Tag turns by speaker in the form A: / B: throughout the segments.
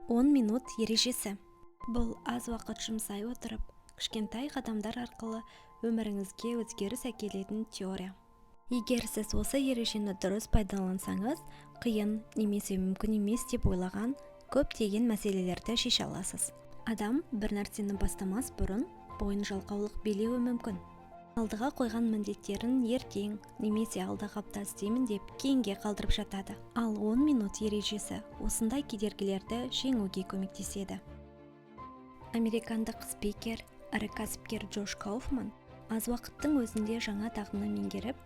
A: 10 минут ережесі. Бұл аз уақыт жұмсай отырып, кішкентай қадамдар арқылы өміріңізге өзгеріс әкелетін теория. Егер сіз осы ережені дұрыс пайдалансаңыз, қиын немесе мүмкін емес деп ойлаған көптеген мәселелерді шеше аласыз. Адам бір нәрсені бастамас бұрын бойын жалқаулық билеуі мүмкін. Алдыға қойған міндеттерін ертең немесе алдағы апта істеймін деп кейінге қалдырып жатады. Ал 10 минут ережесі осындай кедергілерді жеңуге көмектеседі. Американдық спикер, ірі кәсіпкер Джош Кауфман аз уақыттың өзінде жаңа дағдыны меңгеріп,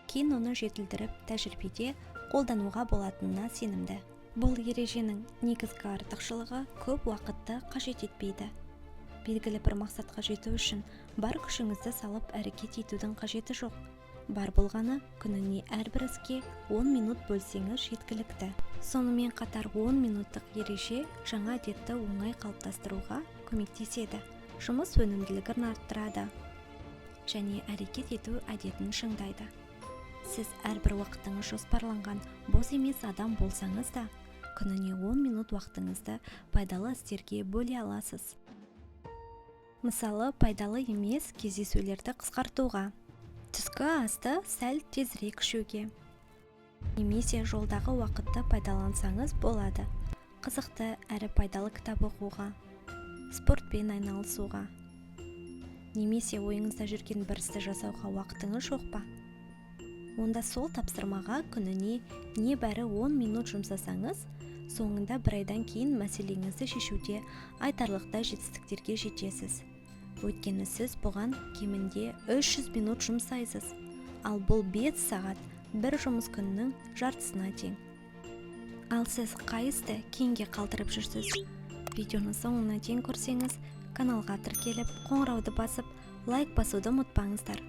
A: кейін оны жетілдіріп, тәжірибеде қолдануға болатынына сенімді. Бұл ереженің негізгі артықшылығы: көп уақытты қажет етпейді. Белгілі бір мақсатқа жету үшін бар күшіңізді салып әрекет етудің қажеті жоқ. Бар болғаны, күніне әрбір іске 10 минут бөлсеңіз, жеткілікті. Сонымен қатар 10 минуттық ереже жаңа әдетті оңай қалыптастыруға көмектеседі, жұмыс өнімділігін арттырады және әрекет ету әдетін шыңдайды. Сіз әрбір уақытыңыз жоспарланған, бос емес адам болсаңыз да, күніне 10 минут уақытыңызды пайдалы істерге бөле аласыз. Мысалы, пайдалы емес кездесулерді қысқартуға, түскі асты сәл тезірек ішуге немесе жолдағы уақытты пайдалансаңыз болады қызықты әрі пайдалы кітап оқуға, спортпен айналысуға немесе ойыңызда жүрген бір істі жасауға уақытыңыз жоқ па? Онда сол тапсырмаға күніне небәрі 10 минут жұмсасаңыз, соңында бір айдан кейін мәселеңізді шешуде айтарлықтай жетістіктерге жетесіз. Өйткені сіз бұған кемінде 300 минут жұмсайсыз, ал бұл 5 сағат, бір жұмыс күнінің жартысына тең. Ал сіз қай істі кейінге қалдырып жүрсіз? Видеоны соңына дейін көрсеңіз, каналға тіркеліп, қоңырауды басып, лайк басуды ұмытпаңыздар.